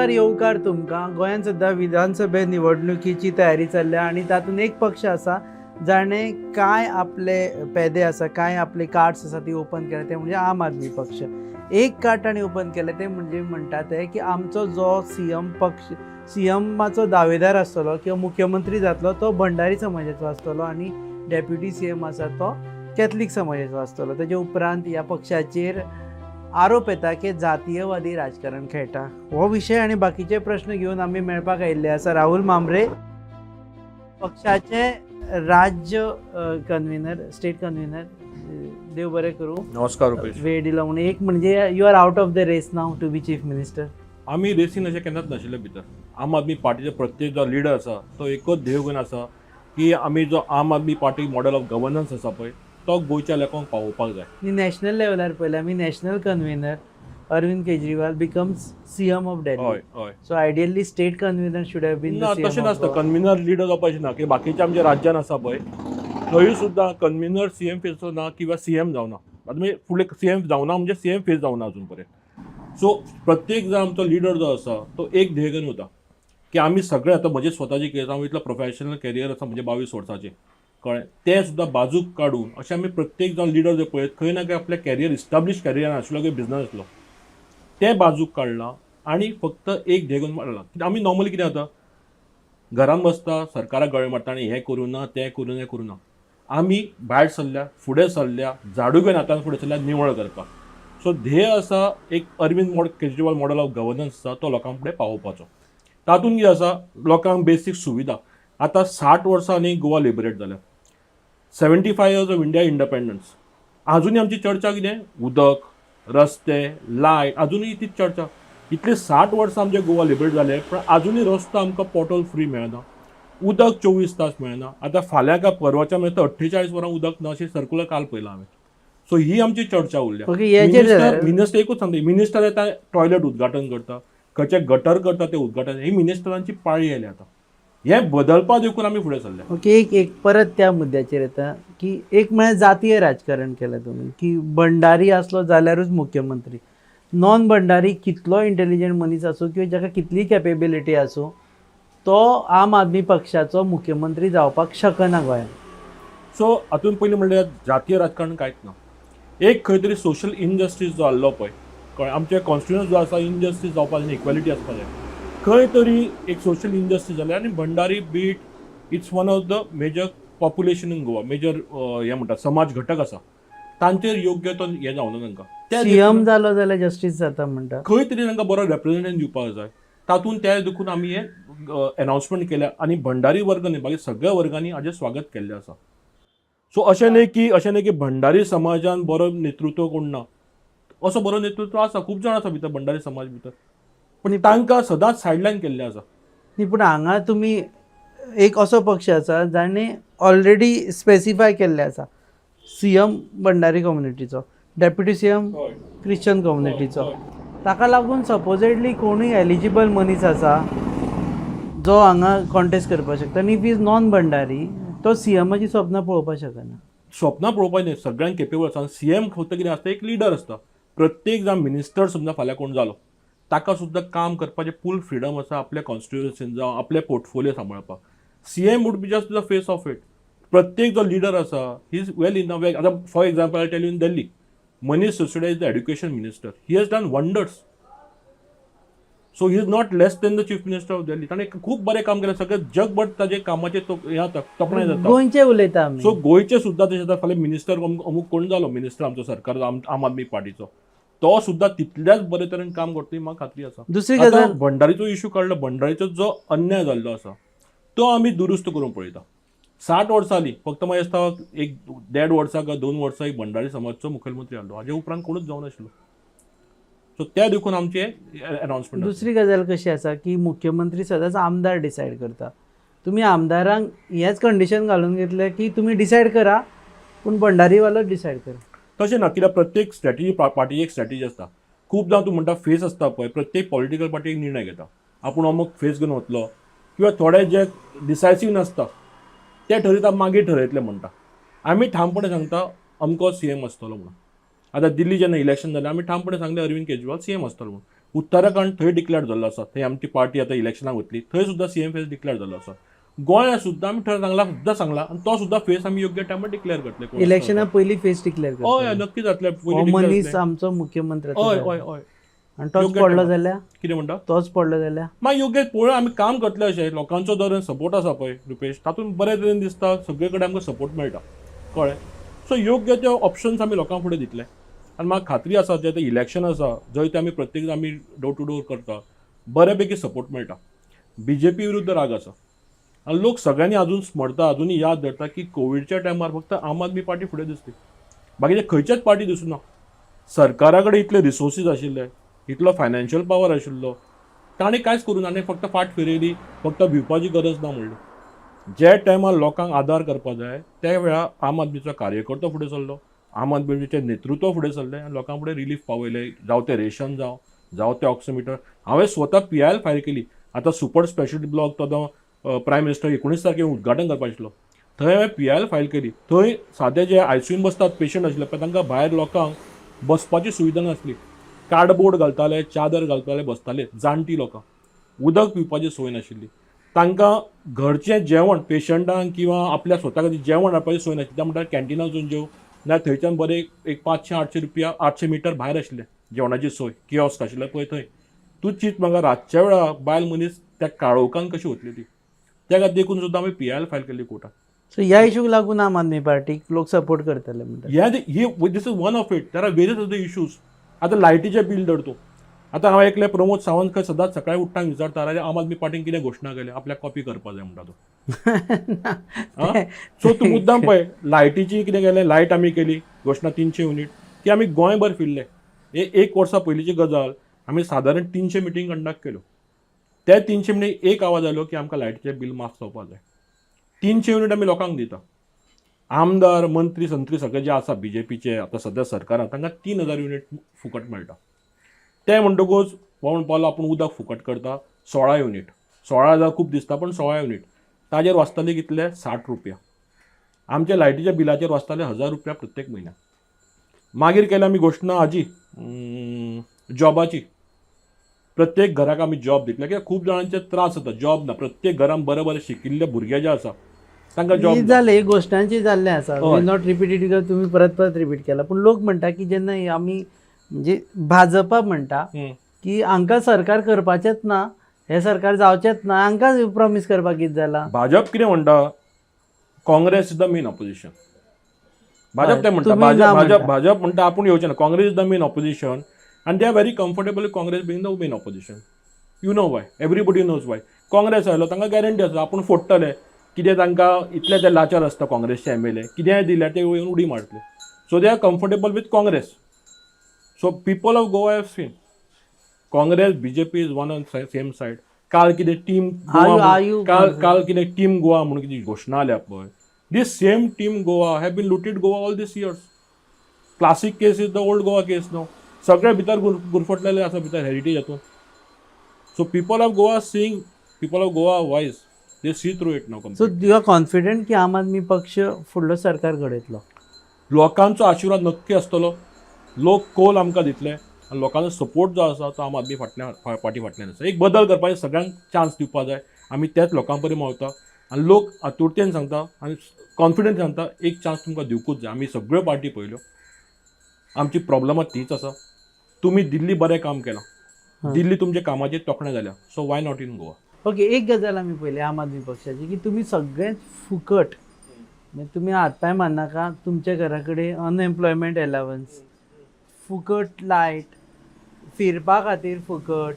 नमस्कार, येवकार तुमकां. गोंयांत सद्या विधानसभे निवडणुकीची तयारी चल्ल्या आनी तातूंत एक पक्ष आसा जाणें कांय आपले पेदे आसा, कांय आपले कार्ड्स आसा ती ओपन केले, ते म्हणजे आम आदमी पक्ष. एक कार्ड ताणें ओपन केलें, ते म्हणजे म्हणटा ते की आमचो जो सीएम पक्ष, सीएमाचो दावेदार आसतलो किंवा मुख्यमंत्री जातलो तो भंडारी समाजाचो आसतलो आनी डेप्युटी सीएम आसा तो कॅथलीक समाजाचो आसतलो. तेजे उपरांत ह्या पक्षाचेर आरोप येता की जातीयवादी राजकारण खेळटा. हो विशय आनी बाकीचे प्रश्न घेवन आमी मेळपाक आयिल्ले आसा राहुल मामरे, पक्षाचे राज्य कन्व्हिनर, स्टेट कन्व्हिनर. देव बरें करूं. नमस्कार रुपेश. वेळ दिलो म्हणून. एक म्हणजे, you are out of the race now to be chief minister? आमी रेसीन अशें केन्नाच नाशिल्ले भितर. आम आदमी पार्टीचे प्रत्येक जो लिडर आसा तो एकच ध्येय घेवन आसा की आमी जो आम Aadmi party model of governance आसा पळय, तो गोंयच्या लोकांक पावोवपाक जाय. आनी नॅशनल लेवलार पळयल्यार आमी, national convener Arvind Kejriwal becomes CM of Delhi. हय हय So ideally state convener should have been. ना, तशें नासता. कन्व्हिनर लिडर जावपाचें ना की बाकीच्या आमच्या राज्यान आसा पळय, थंय सुद्दां कन्व्हिनर सीएम फेस ना किंवा सीएम जावना. आतां म्हणजे फुडले सीएम जावना म्हणजे सीएम फेस जावना अजून पर्यंत. सो प्रत्येक जाण आमचो लिडर जो आसा तो एक ध्येय घेवन वता की आमी सगळे, आतां म्हजे स्वताची केस, हांव इतलो प्रोफेशनल कॅरियर आसा म्हजें 22 वर्साचें, कळ्ळें, तें सुद्दां बाजूक काडून अशें आमी प्रत्येक जाण लिडर जे पळयत खंय ना खंय आपलें कॅरियर, इस्टाब्लीश कॅरियर आशिल्लो किंवा बिजनस आसलो, तें बाजूक काडलां आनी फक्त एक ध्येय घेवन मारलां. कित्याक आमी नॉर्मली कितें जाता, घरान बसता, सरकाराक गळे मारता आनी हें करूं ना, तें करूं ना, हें करूं ना. आमी भायर सरल्या, फुडें सरल्या, झाडू घेवन हातान फुडें सरल्या निवळ करपाक. सो ध्येय आसा एक Arvind mod Kejriwal model of governance आसा तो लोकां फुडें पावोवपाचो. तातूंत कितें आसा, लोकांक बेसीक सुविधा. आतां 60 वर्सां न्ही गोवा लिबरेट जाल्या, 75 years of India independence, आजुनूय आमची चर्चा कितें? उदक, रस्ते, लायट, आजुनूय तीच चर्चा. इतले 60 वर्सां आमचे गोवा लिबरेट जाले, पण आजुनूय रस्तो आमकां पोटहोल फ्री मेळना, उदक 24 तास मेळना. आतां फाल्यां काय परवाच्या मेरेन 48 वरां उदक ना अशें सर्कुलर काल पळयलां हांवें. सो ही आमची चर्चा उरल्या. ओके, हेचेर मिनिस्टर मिनिस्टर एकूच सांगता, मिनिस्टर येता, टॉयलेट उद्घाटन करता, खंयचे गटर करता ते उद्घाटन. ही मिनिस्टरांची पाळी आयल्या. आतां हें बदलपा देखून आमी फुडें सरले. ओके, एक एक परत त्या मुद्द्याचेर येता की एक म्हळ्यार जातीय राजकारण केलें तुमी की भंडारी आसलो जाल्यारूच मुख्यमंत्री, नॉन भंडारी कितलो इंटेलिजंट मनीस आसूं किंवा जाका कितलीय कॅपेबिलिटी आसूं, तो आम आदमी पक्षाचो मुख्यमंत्री जावपाक शकना गोंयांत. सो हातूंत पयलीं म्हणल्यार जातीय राजकारण कांयच ना. एक खंय तरी सोशल इनजस्टीस जो आहलो पळय, कळ्ळें, आमचे कॉन्स्टिट्युशन जो आसा, इनजस्टीस जावपाक जाय, इक्वॅलिटी आसपाक जाय. खंय तरी एक सोशल इनजस्टीस जालें आनी Bhandari beat it's one of the major population in Goa, major हें म्हणटा समाज घटक आसा, तांचेर योग्य तो हें जावना तांकां. ते सीएम जालो जाल्यार जस्टीस जाता म्हणटा. खंय तरी तांकां बरो रेप्रेझेंटेशन दिवपाक जाय. तातूंत ते देखून आमी हें एनावन्समेंट केल्या आनी भंडारी वर्ग न्ही, बाकी सगळ्या वर्गांनी हाजें स्वागत केल्लें आसा. सो अशें न्ही की भंडारी समाजान बरो नेतृत्व कोण ना. असो बरो नेतृत्व आसा, खूब जाण आसा भितर, भंडारी समाज भितर, पूण तांकां सदांच सायडलायन केल्लें आसा. न्ही, पूण हांगा तुमी एक असो पक्ष आसा जाणें ऑलरेडी स्पेसिफाय केल्लें आसा, सीएम भंडारी कम्युनिटीचो, डेप्युटी सीएम क्रिश्चन कम्युनिटीचो. ताका लागून सपोजेडली कोणूय एलिजिबल मनीस आसा जो हांगा कॉन्टेस्ट करपाक शकता आनी if is non Bhandari, तो सीएमाची स्वप्नां पळोवपाक शकना. स्वप्नां पळोवपाक न्ही, सगळ्यांक केपेबल आसा. सीएम फक्त कितें आसता, एक लिडर आसता. प्रत्येक जाण मिनिस्टर समजा फाल्यां कोण जालो, ताका सुद्दां काम करपाचें फूल फ्रिडम आसा, आपल्या कॉन्स्टिट्युएन्सीन जावं आपले पोर्टफोलियो सांबाळपाक. CM would be just the face of it. प्रत्येक जो लिडर आसा, he is well in the way. आतां for example, I tell you, in Delhi Manish Sisodia is the education minister. He has done wonders, so he is not less than the chief minister of Delhi. ताणें खूब बरें काम केलें. सगळें जगभर ताजे कामाचें तो हें जाता, तोखणाय जाता. गोंयचे उलयता आमी. सो गोंयचे सुद्दां तशें आतां फाल्यां मिनिस्टर अमूक कोण जालो मिनिस्टर आमचो सरकार आम आदमी पार्टीचो, तो सुद्दां तितल्याच बरे तरेन काम करतलो ही म्हाका खात्री आसा. दुसरी आतां गजाल भंडारीचो इशू काडलो. भंडारीचो जो अन्याय जाल्लो आसा तो आमी दुरुस्त करूंक पळयता. 60 वर्सां जालीं, फक्त म्हाका दिसता एक देड वर्सां काय 2 वर्सां एक भंडारी समाजचो मुखेलमंत्री आहलो, हाजे उपरांत कोणूच जावनाशिल्लो. सो त्या देखून आमचें अनावन्समेंट. दुसरी गजाल कशी आसा की मुख्यमंत्री सदांच आमदार डिसायड करता. तुमी आमदारांक हेच कंडिशन घालून घेतलें की तुमी डिसायड करा, पूण भंडारीवालोच डिसायड करा. तशें ना, कित्याक प्रत्येक स्ट्रॅटेजी, पार्टीची एक स्ट्रॅटेजी आसता. खूबदां तूं म्हणटा फेस आसता पळय, प्रत्येक पॉलिटिकल पार्टी एक निर्णय घेता, आपूण अमूक फेस घेवन वतलो, किंवा थोडे जे डिसायसीव नासता ते ठरयता, मागीर ठरयतले म्हणटा. आमी ठामपणे सांगता अमको सीएम आसतलो म्हणून. आतां दिल्ली जेन्ना इलेक्शन जालें, आमी ठामपणे सांगलें अरविंद केजरीवाल सीएम आसतलो म्हणून. उत्तराखंड थंय डिक्लेअर जाल्लो आसा, थंय आमची पार्टी आतां इलेक्शनाक वतली, थंय सुद्दां सीएम फेस डिक्लेअर जाल्लो आसा. गोंयांत सुद्दां आमी थंय सांगला, सुद्दां सांगला आनी तो सुद्दां फेस आमी योग्य टायमार डिक्लेअर करतले. कोण आसता इलेक्शना पयलीं फेस डिक्लेअर तो. हय, करतले. नक्की जातले. हो पयलीं declare मनीस जातले. आमचो मुख्यमंत्री हय हय हय आनी तोच योग्य पडलो टायमार. जाल्यार? कितें म्हणटा? तोच पडलो जाल्यार? मागीर योग्य पळोवया, आमी काम करतले. अशें लोकांचो जर सपोर्ट आसा पळय रुपेश, तातूंत बरे तरेन दिसता, सगळे कडेन आमकां सपोर्ट मेळटा, कळ्ळें? सो योग्य ते ऑप्शन्स आमी लोकां फुडें दितले आनी म्हाका खात्री आसा, जे आतां इलेक्शन आसा, जंय ते आमी प्रत्येक आमी डोर टू डोर करता, बऱ्यापैकी सपोर्ट मेळटा. बीजेपी विरुद्ध राग आसा आनी लोक सगळ्यांनी अजून स्मरता, अजुनूय याद धरता की कोविडच्या टायमार फक्त आम आदमी पार्टी फुडें दिसली, बाकीचे खंयच्याच पार्टी दिसूना. सरकारा कडेन इतले रिसोर्सीस आशिल्ले, इतलो फायनान्शियल पावर आशिल्लो, ताणें कांयच करूं ना, ताणें फक्त फाट फिरयली, फक्त भिवपाची गरज ना म्हणली. जे टायमार लोकांक आदार करपा जाय त्या वेळार आम आदमीचो कार्यकर्तो फुडें सरलो, आम आदमीचें नेतृत्व फुडें सरलें आनी लोकां फुडें रिलीफ पावयलें. जावं तें रेशन जावं, जावं तें ऑक्सिमिटर. हांवें स्वता पीआयएल फायल केली. आतां सुपर स्पेशलिटी ब्लॉक तो आतां प्रायम मिनिस्टर 19 तारखेक उद्घाटन करपाक आशिल्लो, थंय हांवें पीआयएल फायल केली. थंय सादे जे आयसीयून बसतात पेशंट आशिल्ले पळय, तांकां भायर लोकांक बसपाची सुविधा नासली. कार्डबोर्ड घालताले, चादर घालताले, बसताले जाणटी लोकां. उदक पिवपाची सोय नाशिल्ली तांकां, घरचें जेवण पेशंटांक किंवा आपल्या स्वता खातीर जेवण हाडपाची सोय नाशिल्ली. त्या म्हणटात कॅन्टिनात वचून जेव ना, थंयच्यान बरें एक 500-800 रुपया, 800 मिटर भायर आशिल्लें जेवणाची सोय, कियोस्क आशिल्लें पळय थंय. तूं चीत म्हाका, रातच्या वेळार बायल मनीस त्या काळोखान कशी वतली ती? त्या खातीर देखून सुद्दां आमी पीआयएल फायल केल्ली कोर्टात. सो ह्या इशूक लागून आम आदमी पार्टीक लोक सपोर्ट करतले म्हणटा? ह्या ही, this is one of it, there are various other issues. आतां लायटीचें बील धर तूं. आतां हांव एकलें, प्रमोद सावंत खंय सदांच सकाळी उठ्ठा विचारता, अरे आम आदमी पार्टीन कितें घोशणा केल्या, आपल्याक कॉपी करपा जाय म्हणटा तो. सो तूं मुद्दाम पळय, लायटीची कितें केलें, लायट आमी केली घोशणा 300 युनीट ती आमी गोंयभर फिरले. हे एक वर्सा पयलींची गजाल, आमी सादारण 300 मिटींग कंडक्ट केल्यो. त्या 300 मिटींग एक आवाज आयलो की आमकां लायटीचें बील माफ जावपा जाय. 300 युनीट आमी लोकांक दिता. आमदार, मंत्री, संत्री सगळे जे आसा बीजेपीचे आतां सद्या सरकारान, तांकां 3000 युनीट फुकट मेळटा. ते म्हणटकूच हो म्हणपाक लागलो, आपूण उदक फुकट करता 16 युनीट. 16,000 खूब दिसता, पण 16 युनीट ताजेर वाचताले कितले? 60 रुपया. आमच्या लायटीच्या बिलाचेर वाचताले 1000 रुपया प्रत्येक म्हयन्याक. मागीर केली आमी घोशणा हाजी, जॉबाची. प्रत्येक घराक आमी जॉब दितले, कित्याक खूब जाणांचे त्रास जाता, जॉब ना. प्रत्येक घरान बरे बरे शिकिल्ले भुरगे जे आसा तांकां जॉब ही ना. जालें, ही घोशणांची जाल्लें आसा. Not repetitive, तुमी परत परत रिपीट केला. पूण लोक म्हणटा की जेन्ना आमी, म्हणजे भाजपा म्हणटा की हांकां सरकार करपाचेंच ना, हें सरकार जावचेंच ना, हांकां प्रॉमीस करपाक कितें जालां? भाजप कितें म्हणटा? Congress is the main opposition. Bhajap ते म्हणटा. तुमी ना भाजप म्हणटा. भाजप भाजप म्हणटा आपूण येवचें ना, Congress is the main opposition आनी they are very comfortable Congress being the main opposition. You know why? Everybody knows why. Congress आयलो, तांकां गॅरंटी आसा आपूण फोडटले. कितें तांकां इतले ते लाचार आसता काँग्रेसचे एमएलए, कितेंय दिल्यार ते येवन उडी मारतले. So they are comfortable with Congress. So people of Goa have seen Congress, BJP is one on same side. काल कितें टीम Are you काल काल कितें टीम गोवा म्हणून कितें घोशणा आल्या पळय, this same Team Goa have been looted Goa all these years. Classic case is the Old Goa case न्हू. सगळे भितर गुरफटलेले आसा भितर हेरिटेज हातून. So people of Goa seeing, people of Goa wise, they see through it now. So you are confident की आम आदमी पक्ष फुडलो सरकार घडयतलो? लोकांचो आशिर्वाद नक्की आसतलो. लोक कोल आमकां दितले आनी लोकांचो सपोर्ट जो आसा तो आम आदमी फाटल्यान, पार्टी फाटल्यान आसा. एक बदल करपाचे सगळ्यांक चान्स दिवपा जाय. आमी तेच लोकां पर्यंत पावता आनी लोक आतुरतेन सांगता आनी कॉन्फिडंट सांगता, एक चान्स तुमकां दिवकूच जाय. आमी सगळ्यो पार्टी पळयल्यो, आमची प्रॉब्लमां तीच आसा. तुमी दिल्ली बरें काम केलां, दिल्ली तुमच्या कामाची तोखणाय जाल्या, so why not in Goa? Okay, एक गजाल आमी पळयली आम आदमी पक्षाची की तुमी सगळेंच फुकट, म्हणजे तुमी हात पांय मारनाका, तुमच्या घरा कडेन अनएम्प्लॉयमेंट एलावन्स फुकट, लायट, फिरपा खातीर फुकट,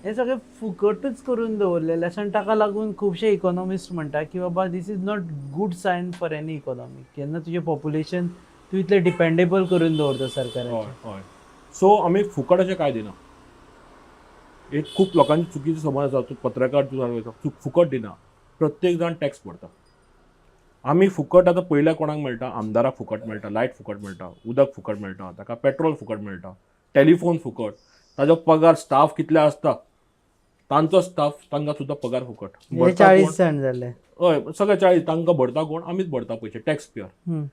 हें सगळें फुकटूच करून दवरलेलें आसा. आनी ताका लागून खुबशे इकॉनॉमिस्ट म्हणटा की बाबा, this is not good sign for any economy, जेन्ना तुजें पॉप्युलेशन तूं इतलें डिपेंडेबल करून दवरता सरकाराचेर. हय हय सो आमी फुकट अशें कांय दिना. एक खूब लोकांची चुकीची समज आसा. तूं पत्रकार, तूं फुकट दिना. प्रत्येक जाण टॅक्स भरता. आमी फुकट आतां पयल्या कोणाक मेळटा? आमदाराक फुकट मेळटा, लायट फुकट मेळटा, उदक फुकट मेळटा, ताका पेट्रोल फुकट मेळटा, टेलिफोन फुकट. ताजो पगार, स्टाफ कितले आसता तांचो स्टाफ, तांकां सुद्दां पगार फुकट. हे भरता 40 कोण? जाण जाले. हय, सगळे 40. तांकां भरता कोण? आमीच भरता पयशे, टॅक्स पेयर.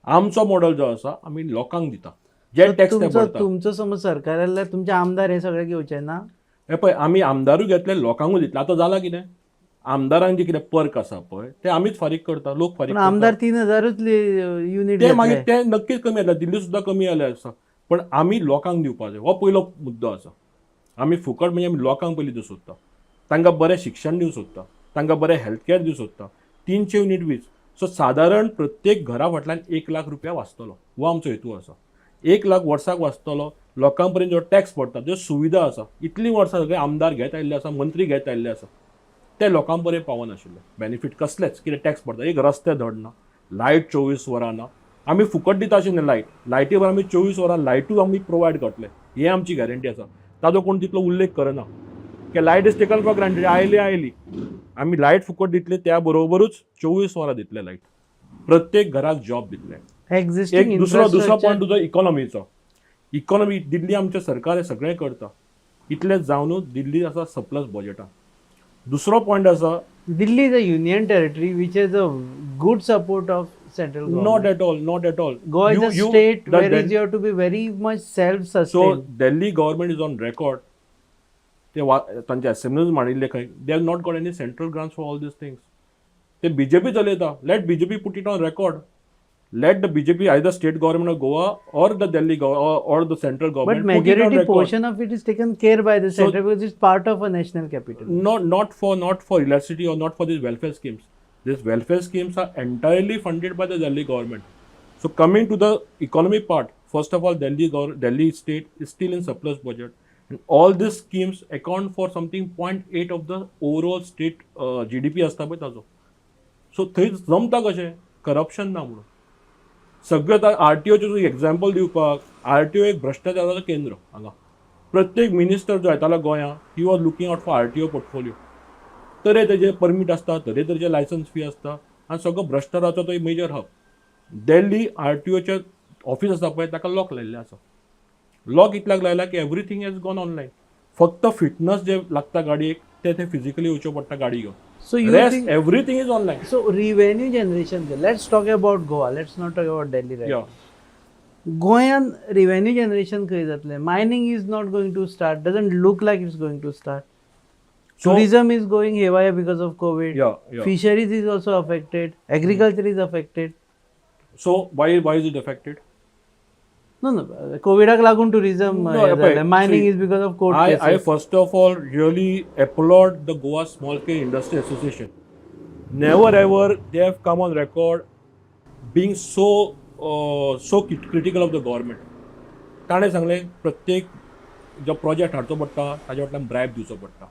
आमचो मॉडल जो आसा, आमी लोकांक दिता. जे टॅक्स ते तुमचो भरता. तुमचो समज सरकार आसल्यार तुमचे आमदार हे सगळे घेवचे ना? हे पळय, आमी आमदारूय घेतले, लोकांकूय दितले. आतां जालां कितें, आमदारांक जे कितें पर्क आसा पळय ते आमीच फारीक करता, लोक फारीक पण करता. आमदार 3000च युनिट ते मागीर ते नक्कीच कमी जातले, दिल्ली सुद्दां कमी जाल्ले आसा. पण आमी लोकांक दिवपा जाय, हो पयलो मुद्दो आसा. आमी फुकट म्हणजे आमी लोकांक पयलीं दिवंक सोदता, तांकां बरें शिक्षण दिवंक सोदता, तांकां बरें हेल्थ कॅर दिवंक सोदता. 300 युनीट वीज, सो सादारण प्रत्येक घरा फाटल्यान 1 लाख रुपया वाचतलो, हो आमचो हेतू आसा. 1 लाख वर्साक वाचतलो. लोकां पर्यंत जो टॅक्स पडटा, ज्यो सुविधा आसा, इतलीं वर्सां सगळे आमदार घेत आयिल्ले आसा, मंत्री घेत आयिल्ले आसा, ते लोकां पर्यंत पावनाशिल्ले बेनिफीट कसलेच. कितें टॅक्स पडटा, एक रस्ते धड ना, लायट 24 वरां ना. आमी फुकट दिता अशें न्ही लायट, लायटी बरोबर आमी 24 वरां लायटूय आमी प्रोवायड करतले, हे आमची गॅरंटी आसा. ताजो कोण तितलो उल्लेख करना की light is taken for granted, आयली आयली. आमी लायट फुकट दितले, त्या बरोबरूच 24 वरां दितले लायट, प्रत्येक घराक जॉब दितले. एक्झिस्टिंग एक दुसरो दुसरो पॉयंट तुजो इकॉनॉमीचो. इकॉनॉमी दिल्ली आमचें सरकार हें सगळें करता, इतलें जावनूच दिल्ली आसा सरप्लस बजेटान. दुसरो पॉयंट आसा, Delhi is a union territory which has a good support of central Not at all, not at all. Goa is a state where is you have to be very much self so sustained. Delhi government is on record, ते तांचे assemblies मांडिल्ले खंय, they have not got any central grants for all these things. ते BJP चलयता. Let BJP put it on record. Let the BJP, either state government of Goa or the Delhi or the central But government, put it on majority record. Portion of it is taken care by the So- center because it's part of a national capital. Not for electricity or not for these welfare schemes. These welfare schemes are entirely funded by the Delhi government. So coming to the economy part, first of all, Delhi state is still in surplus budget, and all these schemes account for something 0.8 of the overall state GDP आसता पळय ताजो. So थंय जमता कशें, corruption ना म्हणून. सगळें आतां आरटीओचें तुका एग्जाम्पल दिवपाक, आरटीओ एक भ्रश्टाचाराचो केंद्र हांगा. प्रत्येक मिनिस्टर जो येतालो गोंयांत, he was looking out for RTO portfolio. तरेतरेचे परमीट आसता, तरेतरेचे लायसन्स फी आसता आनी सगळो भ्रश्टाचाराचो तो एक मेजर हब. दिल्ली आरटीओचें ऑफीस आसा पळय, ताका लॉक लायिल्लें आसा. लॉक इतल्याक लायला की everything has gone online. फक्त फिटनस जे लागता गाडयेक, ते थंय फिजिकली येवच्यो पडटा गाडी घेवन. So you rest think everything is online. So revenue generation, let's talk about Goa, let's not talk about Delhi, right? या. गोंयान रेव्हेन्यू जनरेशन खंय जातलें? Mining is not going to start, doesn't look like it's going to start. So Tourism is going haywire because of COVID. या या Fisheries is also affected, agriculture is affected. So why is it affected? No, कोविडाक लागून tourism No, पळय, mining see, is because of court I first of all really applaud the Goa Small Scale Industry Association. Never ever they have come on record being so critical of the government. ताणें सांगलें, प्रत्येक जो project हाडचो पडटा ताज्या फाटल्यान bribe दिवचो पडटा.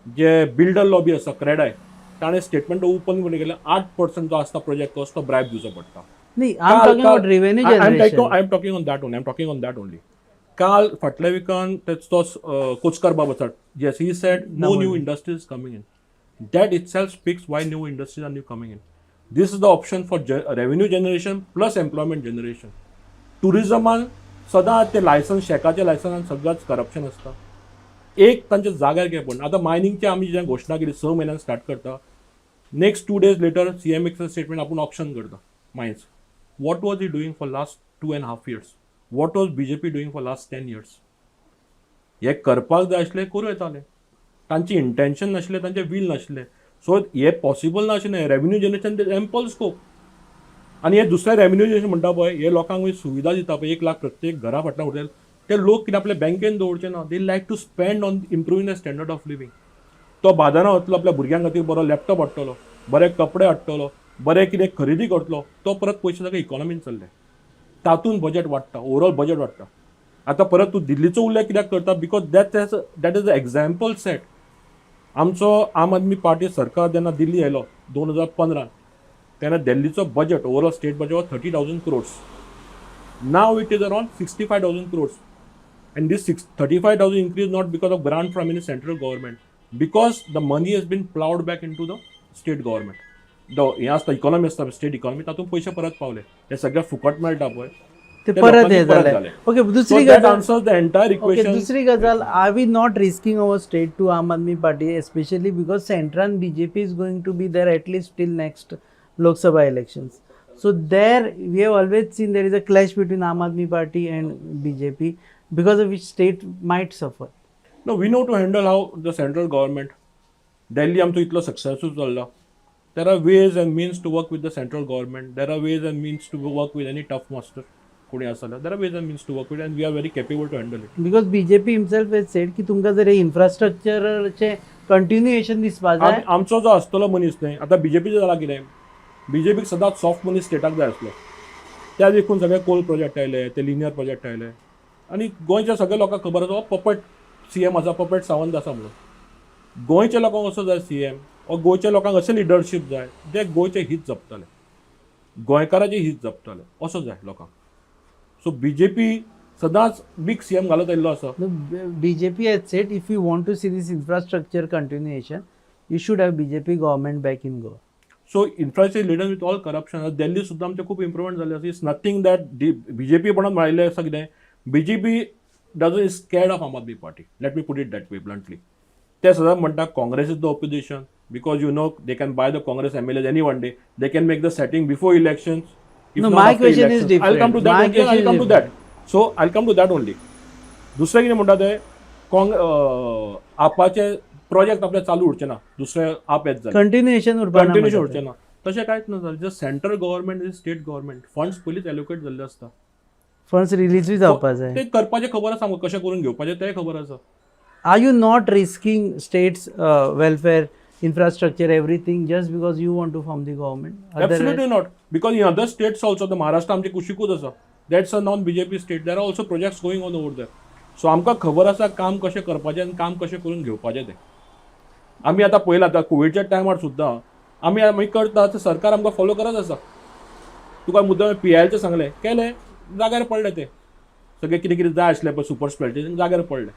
जे builder lobby आसा क्रेडाय, ताणें स्टेटमेंट ओपन करून केलें, 8% जो आसता प्रोजेक्ट कॉस्ट तो ब्रायब दिवचो पडटा. न्ही, I am talking about revenue generation. I am talking on that only, I am talking on that only. काल फाटल्या विकान तो कोचकर बाब आसा, yes, he said no new industries coming in. That itself speaks why new industries are new coming in. This is the option for revenue generation plus employment generation. टुरिजमान सदांच ते licence, शॅकाचे लायसन्सान सगळ्याच corruption आसता. एक तांच्या जाग्यार कितें पडना. आतां मायनिंगची आमी जें घोशणा केली, 6 म्हयन्यान स्टार्ट करता, next 2 days later CM makes statement, आपूण ऑक्शन करता mines. What was he doing for last 2.5 years? What was BJP doing for last 10 years? हे करपाक जाय आसलें, करूं येतालें. तांची इंटेन्शन नाशिल्लें, तांचें वील नाशिल्लें. सो हे पॉसिबल ना अशें न्हय. Revenue generation ample scope. आनी हे दुसरें रेवेन्यू जनरेशन म्हणटा पळय, हे लोकांक मागीर सुविधा दिता पळय, 1 लाख प्रत्येक घरा फाटल्यान उरतले, ते लोक कितें आपल्या बँकेन दवरचे ना, they like to spend on improving the standard of living. तो बाजारान वतलो, आपल्या भुरग्यां खातीर बरो लॅपटॉप हाडटलो, बरे कपडे हाडटलो, बरें कितें खरेदी करतलो, तो परत पयशे सगळे इकॉनॉमीन चल्ले, तातूंत बजेट वाडटा, ओवरऑल बजेट वाडटा. आतां परत तूं दिल्लीचो उल्लेख कित्याक करता? Because that is the example set. आमचो आम आदमी पार्टी सरकार जेन्ना दिल्ली आयलो 2015न, तेन्ना दिल्लीचो budget, overall state budget was 30,000 crores. Now it is around 65,000 crores. And this 35,000 increase not because of grant from any central government, because the money has been ploughed back into the state government. The हें आसता, economy आसता, state economy, तातूंत पयशे परत पावले. हे सगळे फुकट मेळटा पळय, ते ते परत लोकांनी हे परत जालें. जालें. ओके, दुसरी So that गजाल answers the entire okay, equation. दुसरी गजाल, are we not risking our state to Aam Aadmi Party, especially because सेंट्रान BJP is going to be there at least till next Lok Sabha elections? So there we have always seen there is a clash between Aam Aadmi Party and BJP, because of which state might suffer. No, we know to handle how the central government. Delhi आमचो इतलो successful चल्ला. There are ways and means to work with the central government. There are ways and means to work with any tough master कोणी आसा जाल्यार. There are ways and means to work with, and we are very capable to handle it. Because BJP himself has said की तुमकां जर इन्फ्रास्ट्रक्चराचें continuation दिसपा जाय. आमचो जो आसतलो मनीस न्हय, आतां बीजेपीचें जालां कितें, बीजेपीक सदांच सॉफ्ट मनीस स्टेटाक जाय आसलो. त्या देखून सगळे कोल प्रोजेक्ट आयले, ते लिनियर प्रोजेक्ट आयले आनी गोंयच्या सगळ्या लोकांक खबर आसा हो पपट सीएम आसा, पपेट सावंत आसा म्हणून. गोंयच्या लोकांक असो जाय सीएम वा गोंयच्या लोकांक अशें लिडरशीप जाय जे गोंयचें हित जपतले, गोंयकाराचें हित जपतले, असो जाय लोकांक. सो बीजेपी सदांच बीग सीएम घालत आयिल्लो आसा. BJP has said if you want to see this infrastructure continuation, you should have BJP government back in Goa. So infrastructure leader with all corruption, Delhi सुद्दां आमचें खूब इम्प्रुवमेंट जालें आसा. It's nothing that BJP म्हणून भायलें आसा कितें, BJP doesn't is scared of Aam Aadmi Party, let me put it that way bluntly. ते सदांच म्हणटा Congress is the opposition because you know they can buy the Congress MLAs any one day, they can make the setting before elections. No, my question is I come to different. My that, I question come is to that. So I come to that only. दुसरें कितें म्हणटा ते काँग आपाचे project आपले चालू उरचे ना, दुसरे आप येत जाल्यार कंटिन्युएशन उरपा ना कंटिन्युएशन म्हणटा ते. उरचें ना. तशें कांयच ना जालें. Just central government is state government, funds पयलींच एलोकेट जाल्ले आसता. फंड्स रिलीजूय जावपा जाय. ते करपाचें खबर आसा आमकां, कशें करून घेवपाचें तें खबर आसा. Are you not risking state's welfare, infrastructure, everything just because you want to form the government? Absolutely not, because in other states also, Maharashtra आमचे कुशीकूच आसा, that's a non BJP state, there are also projects going on over there. So आमकां खबर आसा काम कशें करपाचें आनी काम कशें करून घेवपाचें तें. आमी आतां पळयलां, आतां कोविडच्या टायमार सुद्दां आमी करता तर सरकार आमकां फॉलो करत आसा. तुका मुद्दाम पीआयएलचें सांगलें, केलें, जाग्यार पडलें तें सगळें कितें कितें जाय आसलें पळय सुपर स्पेशलिटी जाग्यार पडलें.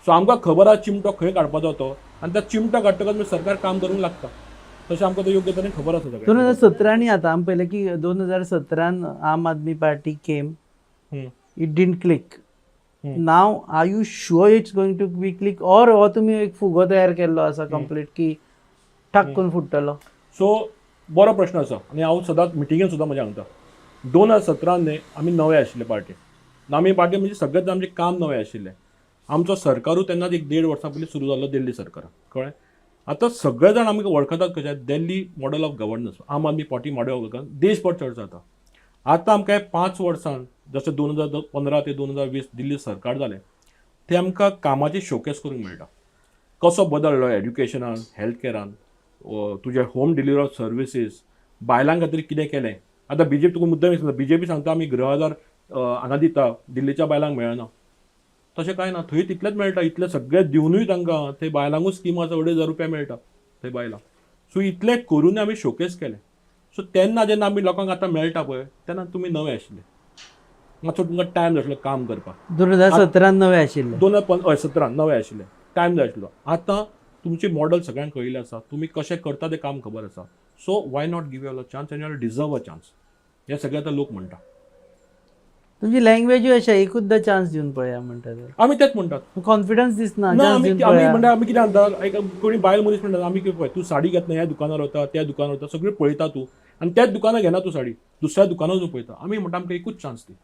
सो आमकां खबर आसा चिमटो खंय काडपाचो तो, आनी त्या चिमटो काडटकच मागीर सरकार काम करूंक लागता. तशें आमकां तें योग्य तरेन खबर आसा सगळें. 2017 आनी आतां आमी पळयलें की 2017 Aam Aadmi Party came, it didn't click. Now are you sure it's going to be click, or हो तुमी एक फुगो तयार केल्लो आसा कंप्लीट की ठाक करून फुट्टलो? सो बरो प्रश्न आसा आनी हांव सदांच मिटिंगेन सुद्दां म्हज्या सांगता, 2017 न्ही आमी नवे आशिल्ले पार्टी, आमी पार्टी म्हणजे सगळेच आमचें काम नवें आशिल्लें. आमचो सरकारूय तेन्नाच एक देड वर्सां पयलीं सुरू जाल्लो दिल्ली सरकारान, कळ्ळें. आतां सगळे जाण आमकां वळखतात कशें, Delhi model of governance, Aam Aadmi Party model of governance देशभर चर्चा जाता. आतां आमकां 5 वर्सां जशें 2015 ते 2020 दिल्ली सरकार जालें, तें आमकां कामाची शोकेस करूंक मेळटा. कसो बदललो एड्युकेशनान, हेल्थ कॅरान, तुजे होम डिलिव्हरी ऑफ सर्विसीस, बायलां खातीर कितें केलें. आतां बीजेपी तुका मुद्दम सांगता, बीजेपी सांगता आमी गृह आधार हांगा दिता, दिल्लीच्या बायलांक मेळना. तशें कांय ना, थंय तितलेंच मेळटा. इतलें सगळें दिवनूय तांकां थंय बायलांकूच स्कीम आसा, 2500 रुपया मेळटा थंय बायलांक. सो इतलें करूनय आमी शोकेस केलें. सो तेन्ना जेन्ना आमी लोकांक आतां मेळटा पळय, तेन्ना तुमी नवे आशिल्ले, मातसो तुमकां टायम जाय आसलो काम करपाक. 2017 नवे आशिल्ले. 2017 नवे आशिल्ले, टायम जाय आसलो. आतां तुमचें मॉडल सगळ्यांक कळिल्लें आसा, तुमी कशें करता तें काम खबर आसा. So why not give you a chance, and you deserve a chance, हें सगळें आतां लोक म्हणटा. तुमची लँग्वेजूय अशें, एकूचदा चान्स दिवन पळया म्हणटा ते. आमी तेच म्हणटात. कॉन्फिडन्स दिसना. ना. चान्स आमी दिवन आमी पळया. म्हणटा, आमी कितें म्हणटा, एक कोणी बायल मनीस म्हणटा, आमी कितें पळय, तूं साडी घेतना ह्या दुकानार वता, त्या दुकानार वता, सगळें पळयता तूं, आनी त्याच दुकानार घेना तूं साडी, दुसऱ्या दुकानार वचून पळयता. आमी म्हणटा आमकां एकूच चान्स दी,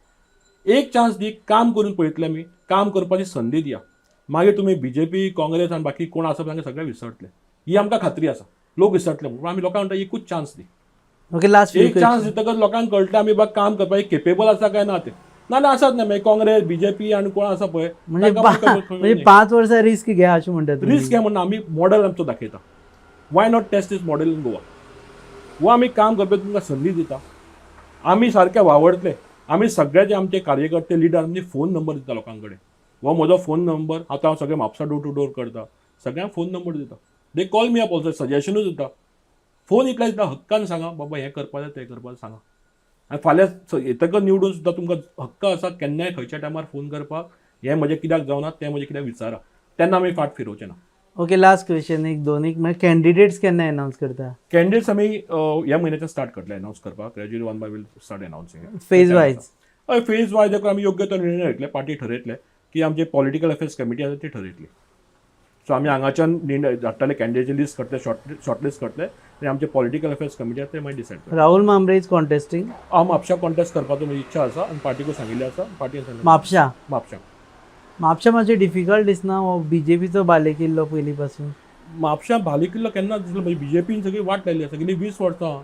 एक चान्स दी, काम करून पळयतले आमी, काम करपाची संदी दिया. मागीर तुमी बीजेपी, काँग्रेस आनी बाकी कोण आसा तांकां सगळें विसरतले, ही आमकां खात्री आसा. लोक विसरतले म्हणून आमी लोकांक म्हणटा एकूच चान्स दी. ओके, लास्ट एक चान्स दितकच लोकांक कळटलें आमी बा काम करपाक केपेबल आसा काय ना तें. नाजाल्यार आसात न्ही मागीर काँग्रेस, बीजेपी आनी कोण आसा पळय म्हणजे तांकां मागीर म्हणजे 5 वर्सां रिस्क घ्या अशें म्हणटा तुमी. रिस्क घे म्हणून आमी मॉडल आमचो दाखयता. Why not test this model in Goa? वो आमी काम करपाक तुमकां संदी दिता. आमी सारके वावरतले. आमी सगळे जे आमचे कार्यकर्ते, लिडर, आमचे फोन नंबर दिता लोकां कडेन. हो म्हजो फोन नंबर, आतां हांव सगळे म्हापसा डोर टू डोर करता, सगळ्यांक फोन नंबर दिता. They call me up also, सजेशनूय दिता. फोन इतले दिता, हक्कान सांगा बाबा हें करपा जाय, तें करपा जाय, सांगा. आनी फाल्यां येतकच निवडून सुद्दां तुमकां हक्क आसा केन्नाय खंयच्या टायमार फोन करपाक, हें म्हजें कित्याक जावना, तें म्हजें कित्याक विचारा, तेन्ना आमी फाट फिरोवचे ना. ओके, लास्ट क्वेश्चन, एक दोन एक, मागीर कॅन्डिडेट्स केन्ना अनाउन्स करता? कॅन्डिडेट्स आमी ह्या म्हयन्याच्यान स्टार्ट करतले अनाउन्स करपाक. Gradually one by we'll start announcing. Phase wise? हय, फेज वायज. देखून आमी योग्य तो निर्णय घेतले, पार्टी ठरयतले की आमचे पॉलिटिकल अफेर्स कमिटी आसा ती ठरयतली. सो आमी हांगाच्यान निर्णय धाडटले, कॅन्डिडेटची लिस्ट करतले, शॉर्ट लिस्ट करतले आनी आमचे पॉलिटिकल अफेर्स कमिटी आसा ते मागीर डिसायड करतले. Rahul Mambre is contesting? हांव म्हापशा कॉन्टेस्ट करपाचो म्हजी इच्छा आसा आनी पार्टीकूय सांगिल्लें आसा, पार्टीन सांगलें. म्हापशा? म्हापशा. म्हापशा मातशें डिफिकल्ट दिसना हो बीजेपीचो बालेकिल्लो पयलीं पासून? म्हापशा भालेकिल्लो केन्नाच दिसलो म्हणजे बीजेपीन सगळी वाट लायली आसा गेली 20 वर्सां.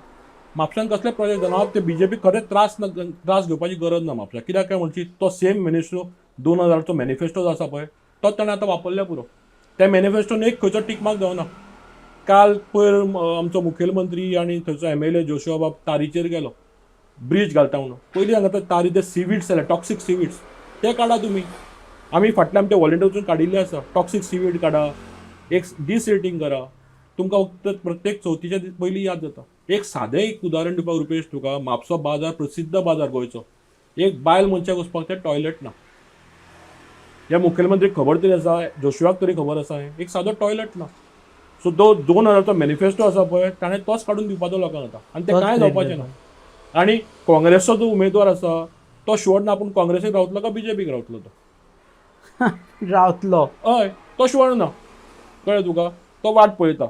म्हापशान कसले प्रोजेक्ट जाना ते बीजेपी खरेंच त्रास ना, त्रास घेवपाची गरज ना म्हापशा. कित्याक काय म्हणची तो सेम मॅनिफेस्टो, 2000चो मॅनिफेस्टो जो आसा पळय, तोच ताणें आतां वापरल्या पुरो. त्या मॅनिफेस्टोन एक खंयचो टीक मार्क जावना. काल पयर आमचो मुखेलमंत्री आनी थंयचो एमएलए जोशुआ बाब तारीचेर गेलो ब्रीज घालता म्हणून. पयलीं सांगता, तारी ते सिवीड्स जाल्या, टॉक्सीक सिवीड्स, ते काडा तुमी. आमी फाटल्या आमच्या वॉलंटियर वचून काडिल्ले आसा. टॉक्सीक सिवीड काडा, एक डिसिल्टींग करा. तुमकां फक्त प्रत्येक चवथीच्या दीस पयलीं याद जाता. एक सादें एक उदाहरण दिवपाक रुपेश तुका, म्हापसो बाजार, प्रसिद्ध बाजार गोंयचो, एक बायल मनशाक वचपाक ते टॉयलेट ना. ह्या मुखेलमंत्रीक खबर तरी आसा? जोशुआक तरी खबर आसा हें? एक सादो टॉयलेट ना. सो तो 2000चो मॅनिफेस्टो आसा पळय, ताणें तोच काडून दिवपाचो लोकांक आतां आनी तें तोच कांय जावपाचें ना. आनी काँग्रेसचो जो उमेदवार आसा तो शुअर ना आपूण काँग्रेसीक रावतलो काय बीजेपीक रावतलो तो. रावतलो. हय, तो शुअर ना, कळ्ळें तुका? तो वाट पळयता.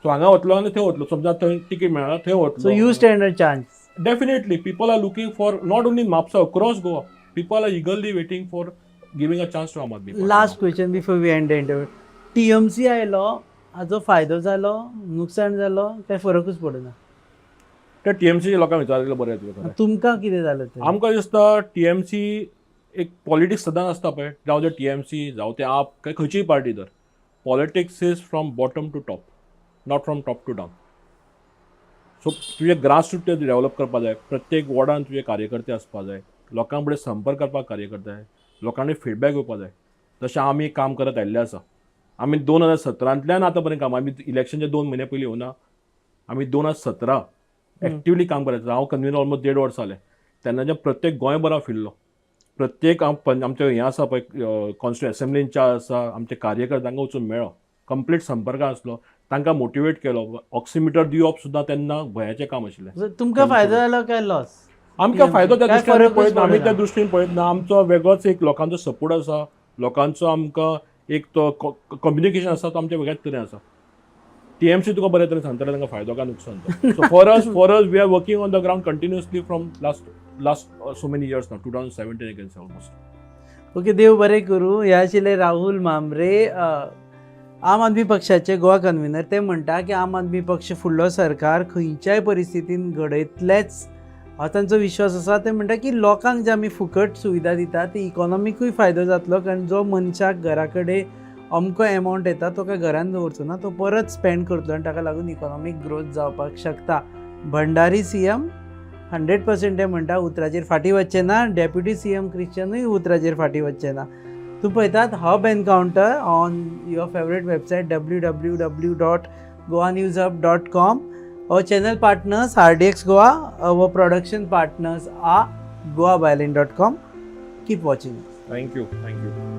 सो हांगा वतलो आनी थंय वतलो, समजा थंय तिकीट मेळना थंय वतलो. So you stand a chance? Definitely, people are looking for, not only Mapusa, across Goa people are eagerly waiting for giving a chance to Aam Aadmi Party. Last question before we end the interview. TMC आयलो हाजो फायदो जालो, नुकसाण जालो, काय फरकूच पडना? त्या TMC लोकांक विचारिल्लें बरें जातलें खरें. तुमकां कितें जालें तें? आमकां दिसता टीएमसी एक पॉलिटिक्स सदांच आसता पळय, जावं ते टीएमसी, जावं ते आप, काय खंयचीय पार्टी तर, politics is from bottom to top, not from top to down. So तुजें ग्रास रूट ते डेव्हलप करपा जाय. प्रत्येक वॉर्डान तुजे कार्यकर्ते आसपा जाय, लोकां कडेन संपर्क करपाक कार्यकर्ते जाय, लोकांनी फिडबॅक घेवपा जाय. तशें आमी काम करत आयिल्ले आसा. आमी 2017तल्यान आतां पर्यंत काम, आमी इलेक्शनच्या 2 म्हयने पयलीं येवना. आमी 2017 एक्टिवली काम करायचं. हांव कन्व्हिनर ऑलमोस्ट देड वर्स जालें. तेन्नाच्यान प्रत्येक गोंयभर हांव फिरलो. प्रत्येक हांव आमचें हें आसा पळय, कॉन्स्टिट्युएन्सी असेंब्ली इन्चार्ज आसा, आमचे कार्यकर्त्यांक वचून मेळ्ळो, कंप्लीट संपर्कान आसलो, तांकां मोटिवेट केलो. ऑक्सिमिटर दिवप सुद्दां तेन्ना भंयाचें काम आशिल्लें. So, तुमकां फायदो जालो काय लॉस? आमकां फायदो त्या काय दृश्टीन आमी फरकूच पळयतना, आमी पडना? त्या दृश्टीन पळयतना आमचो वेगळोच एक लोकांचो सपोर्ट आसा, लोकांचो आमकां एक तो कम्युनिकेशन आसा, तो आमच्या वेगळ्याच तरेन आसा. टीएमसी तुका बऱ्या तरेन सांगतले तांकां फायदो काय नुकसान तो. So for us we are working on the ground continuously from last so many years ना, 2017 I can say almost. Okay, देव बरें करूं. हे आशिल्ले राहुल मामरे, आम आदमी पक्षाचे गोवा कन्व्हिनर. ते म्हणटा की आम आदमी पक्ष फुडलो सरकार खंयच्याय परिस्थितीन घडयतलेच हो तांचो विश्वास आसा. ते म्हणटा की लोकांक जे आमी फुकट सुविधा दिता ती इकॉनॉमिकूय फायदो जातलो, कारण जो मनशाक घरा कडेन अमको एमावंट येता तो काय घरान दवरचो ना, तो परत स्पेंड करतलो आनी ताका लागून इकॉनॉमीक ग्रोथ जावपाक शकता. भंडारी सीएम 100% ते म्हणटा उतराचेर फाटीं वचचे ना. डेप्युटी सीएम क्रिश्चनूय उतराचेर फाटीं वचचे ना. तूं पळयतात Hub Encounter on your favourite website www.goanewshub.com. Our channel partners RDX Goa, our production partners are goabyline.com. Keep watching. Thank you, thank you.